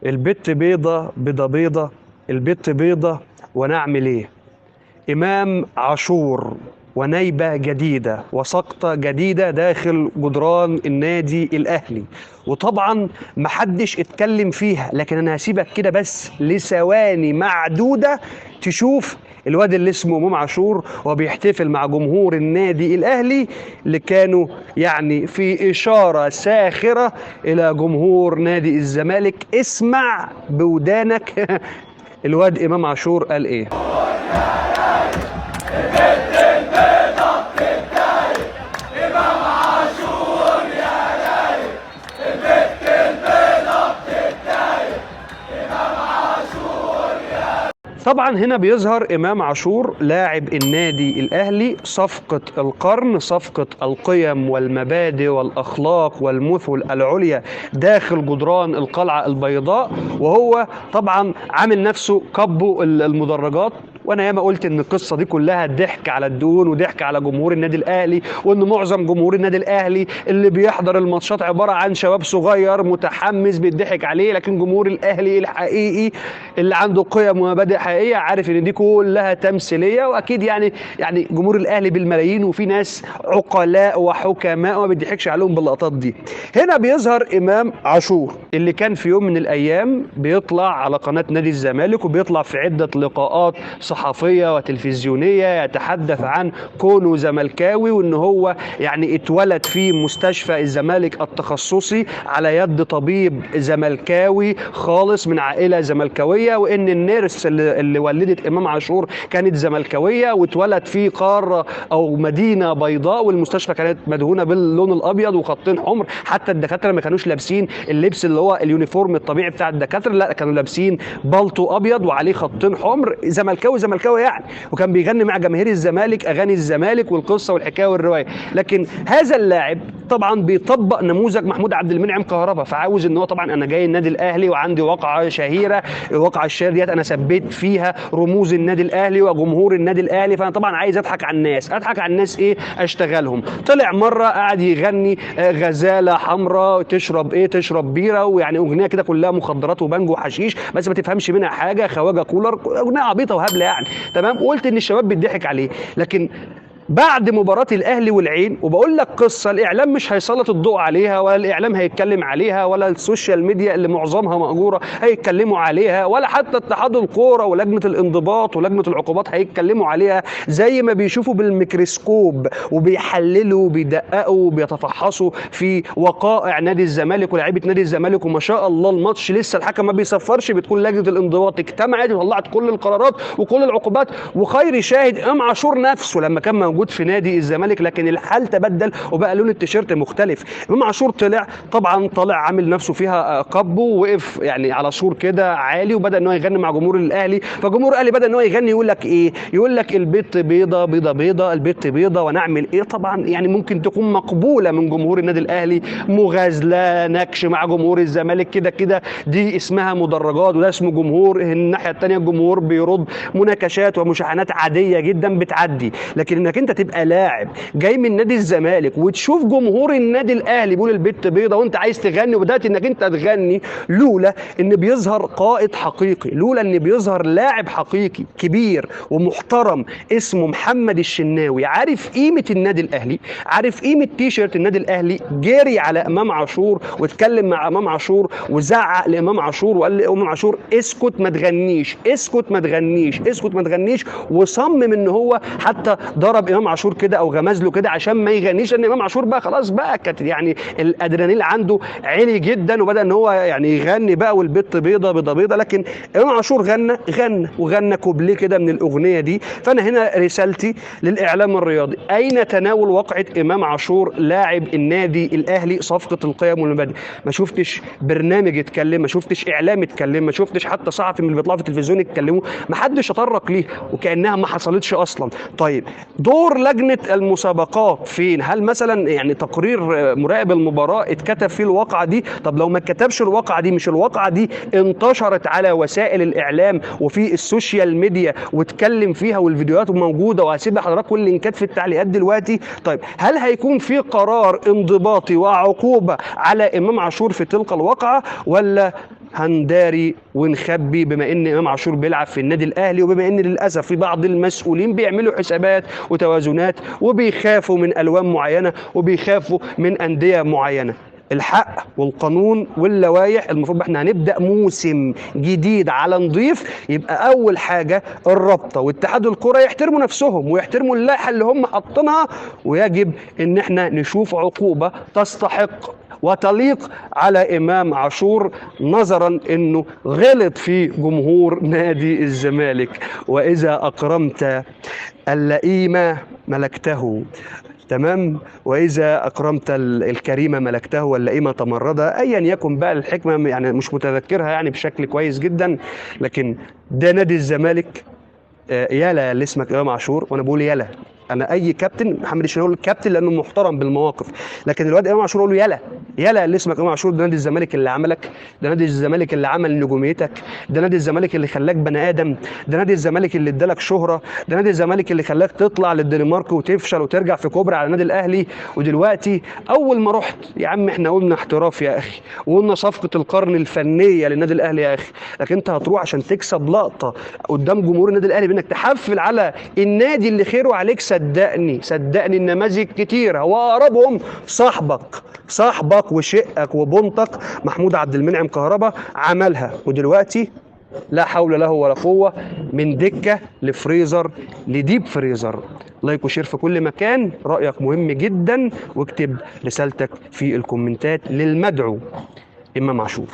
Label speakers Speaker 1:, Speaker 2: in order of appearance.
Speaker 1: البت بيضة بيضة بيضة، البت بيضة ونعمل ايه؟ إمام عاشور ونيبة جديدة وسقطة جديدة داخل جدران النادي الأهلي، وطبعا محدش اتكلم فيها، لكن أنا هسيبك كده بس لثواني معدودة تشوف الواد اللي اسمه إمام عاشور وبيحتفل مع جمهور النادي الأهلي اللي كانوا يعني في إشارة ساخرة إلى جمهور نادي الزمالك. اسمع بودانك الواد إمام عاشور قال إيه. طبعا هنا بيظهر إمام عاشور لاعب النادي الأهلي، صفقة القرن، صفقة القيم والمبادئ والأخلاق والمثل العليا داخل جدران القلعة البيضاء، وهو طبعا عامل نفسه كبو المدرجات. وانا ياما قلت ان القصة دي كلها ضحك على الدهون وضحك على جمهور النادي الاهلي، وان معظم جمهور النادي الاهلي اللي بيحضر الماتشات عبارة عن شباب صغير متحمس بيضحك عليه، لكن جمهور الاهلي الحقيقي اللي عنده قيم ومبادئ حقيقية عارف ان دي كلها تمثيلية. واكيد يعني جمهور الاهلي بالملايين، وفي ناس عقلاء وحكماء وما بيضحكش عليهم باللقطات دي. هنا بيظهر امام عاشور اللي كان في يوم من الايام بيطلع على قناة نادي الزمالك وبيطلع في عده لقاءات صحفية وتلفزيونية يتحدث عن كونه زملكاوي، وان هو يعني اتولد في مستشفى الزمالك التخصصي على يد طبيب زملكاوي خالص من عائلة زملكاوية، وان النيرس اللي ولدت امام عاشور كانت زملكاوية، واتولد في قارة او مدينة بيضاء، والمستشفى كانت مدهونة باللون الابيض وخطين حمر، حتى الدكاترة ما كانوش لابسين اللبس اللي هو ال uniform الطبيعي بتاع الدكاترة، لا كانوا لابسين بالطو ابيض وعليه خطين حمر، زملكاوي زملكاوي يعني، وكان بيغني مع جماهير الزمالك اغاني الزمالك والقصه والحكاية والرواية. لكن هذا اللاعب طبعا بيطبق نموذج محمود عبد المنعم كهربا، فعاوز ان هو طبعا انا جاي النادي الاهلي وعندي واقعه شهيرة، الواقعة الشهيرة ديت انا ثبت فيها رموز النادي الاهلي وجمهور النادي الاهلي، فانا طبعا عايز اضحك على الناس، اضحك على الناس ايه؟ اشتغلهم. طلع مرة قعد يغني غزاله حمراء تشرب ايه؟ تشرب بيره، ويعني اغنية كده كلها مخدرات وبنج وحشيش بس ما تفهمش منها حاجة، خواجه كولر، اغنية عبيطه وهبله يعني، تمام. وقلت ان الشباب بيضحك عليه، لكن بعد مباراة الأهلي والعين، وبقول لك قصة الإعلام مش هيسلط الضوء عليها، ولا الإعلام هيتكلم عليها، ولا ال social media اللي معظمها مأجورة هيتكلموا عليها، ولا حتى اتحاد الكورة ولجنة الانضباط ولجنة العقوبات هيتكلموا عليها، زي ما بيشوفوا بالميكروسكوب وبيحللوا وبيدققوا وبيتفحصوا في وقائع نادي الزمالك ولاعيبة نادي الزمالك. وما شاء الله الماتش لسه الحكم ما بيصفرش، بتكون لجنة الانضباط اجتمعت وطلعت كل القرارات وكل العقوبات، وخير شاهد إمام عاشور نفسه لما كان موجود في نادي الزمالك، لكن الحال تبدل وبقى لون التيشيرت مختلف. امام عاشور طلع طبعا، طلع عامل نفسه فيها كابو، ووقف يعني على سور كده عالي، وبدا ان هو يغني مع جمهور الاهلي، فجمهور الاهلي بدا ان هو يغني، يقول لك ايه؟ يقول لك البت بيضة بيضة بيضة، البت بيضة ونعمل ايه؟ طبعا يعني ممكن تكون مقبولة من جمهور النادي الاهلي، مغازله، نكش مع جمهور الزمالك كده كده، دي اسمها مدرجات وده اسمه جمهور. الناحية الثانية الجمهور بيرد مناكشات ومشاحنات عادية جدا بتعدي، لكن انك انت تبقى لاعب جاي من نادي الزمالك وتشوف جمهور النادي الاهلي بيقول البت بيضة وانت عايز تغني، وبدات انك انت تغني، لولا ان بيظهر قائد حقيقي، لولا ان بيظهر لاعب حقيقي كبير ومحترم اسمه محمد الشناوي، عارف قيمة النادي الاهلي، عارف قيمة تيشيرت النادي الاهلي، جري على امام عاشور واتكلم مع امام عاشور وزعق لامام عاشور وقال لامام عاشور اسكت ما تغنيش، اسكت ما تغنيش، اسكت ما تغنيش، وصمم ان هو حتى ضرب امام عاشور كده او غمز له كده عشان ما يغنيش، لان امام عاشور بقى خلاص بقى كانت يعني الادرينالين عنده عالي جدا، وبدا ان هو يعني يغني بقى والبت بيضة بيضة بيضة، لكن امام عاشور غنى وغنى كوبليه كده من الاغنية دي. فانا هنا رسالتي للاعلام الرياضي، اين تناول وقعه امام عاشور لاعب النادي الاهلي صفقة القيم والمبادئ؟ ما شفتش برنامج اتكلم، ما شفتش اعلام اتكلم، ما شفتش حتى صحفي من اللي بيطلعوا في التلفزيون اتكلموا، ما حدش تطرق ليه وكانها ما حصلتش اصلا. طيب دور لجنة المسابقات فين؟ هل مثلا يعني تقرير مراقب المباراة اتكتب فيه الواقعة دي؟ طب لو ما اتكتبش الواقعة دي، مش الواقعة دي انتشرت على وسائل الاعلام وفي ال social media واتكلم فيها والفيديوهات موجودة، وهسيب لحضراتكم اللينكات في التعليقات دلوقتي. طيب هل هيكون في قرار انضباطي وعقوبه على امام عاشور في تلك الواقعة، ولا هنداري ونخبي بما ان امام عاشور بيلعب في النادي الاهلي، وبما ان للاسف في بعض المسؤولين بيعملوا حسابات وتوازنات وبيخافوا من الوان معينة وبيخافوا من اندية معينة. الحق والقانون واللوائح، المفروض احنا هنبدا موسم جديد على نضيف، يبقى اول حاجة الرابطة واتحاد الكره يحترموا نفسهم ويحترموا اللائحة اللي هم حاطينها، ويجب ان احنا نشوف عقوبه تستحق وتليق على امام عاشور، نظرا انه غلط في جمهور نادي الزمالك. واذا اكرمت اللئيم ملكته، تمام، واذا اكرمت الكريمة ملكته واللئيمه تمردا، ايا يكن بقى الحكمة، يعني مش متذكرها يعني بشكل كويس جدا، لكن ده نادي الزمالك. يالا اللي اسمك امام عاشور، وانا بقول يالا، انا اي كابتن، محمد الشناوي الكابتن لانه محترم بالمواقف، لكن الواد امام عاشور اقول له يالا يالا اللي اسمك امام عاشور، ده نادي الزمالك اللي عملك، ده نادي الزمالك اللي عمل نجوميتك، ده نادي الزمالك اللي خلاك بني ادم، ده نادي الزمالك اللي ادالك شهره، ده نادي الزمالك اللي خلاك تطلع للدنمارك وتفشل وترجع في كوبري على النادي الاهلي. ودلوقتي اول ما رحت يا عم احنا قلنا احتراف يا اخي، وقلنا صفقة القرن الفنية للنادي الاهلي يا اخي، لكن انت هتروح عشان تكسب لقطة قدام جمهور النادي الاهلي بانك تحفل على النادي اللي خيره عليك. صدقني صدقني النماذج كتيرة، واقربهم صاحبك وشقك وبنتك محمود عبد المنعم كهربا عملها، ودلوقتي لا حول له ولا قوة، من دكه لفريزر ل deep freezer. like و share في كل مكان، رايك مهم جدا، واكتب رسالتك في الكومنتات للمدعو امام عاشور.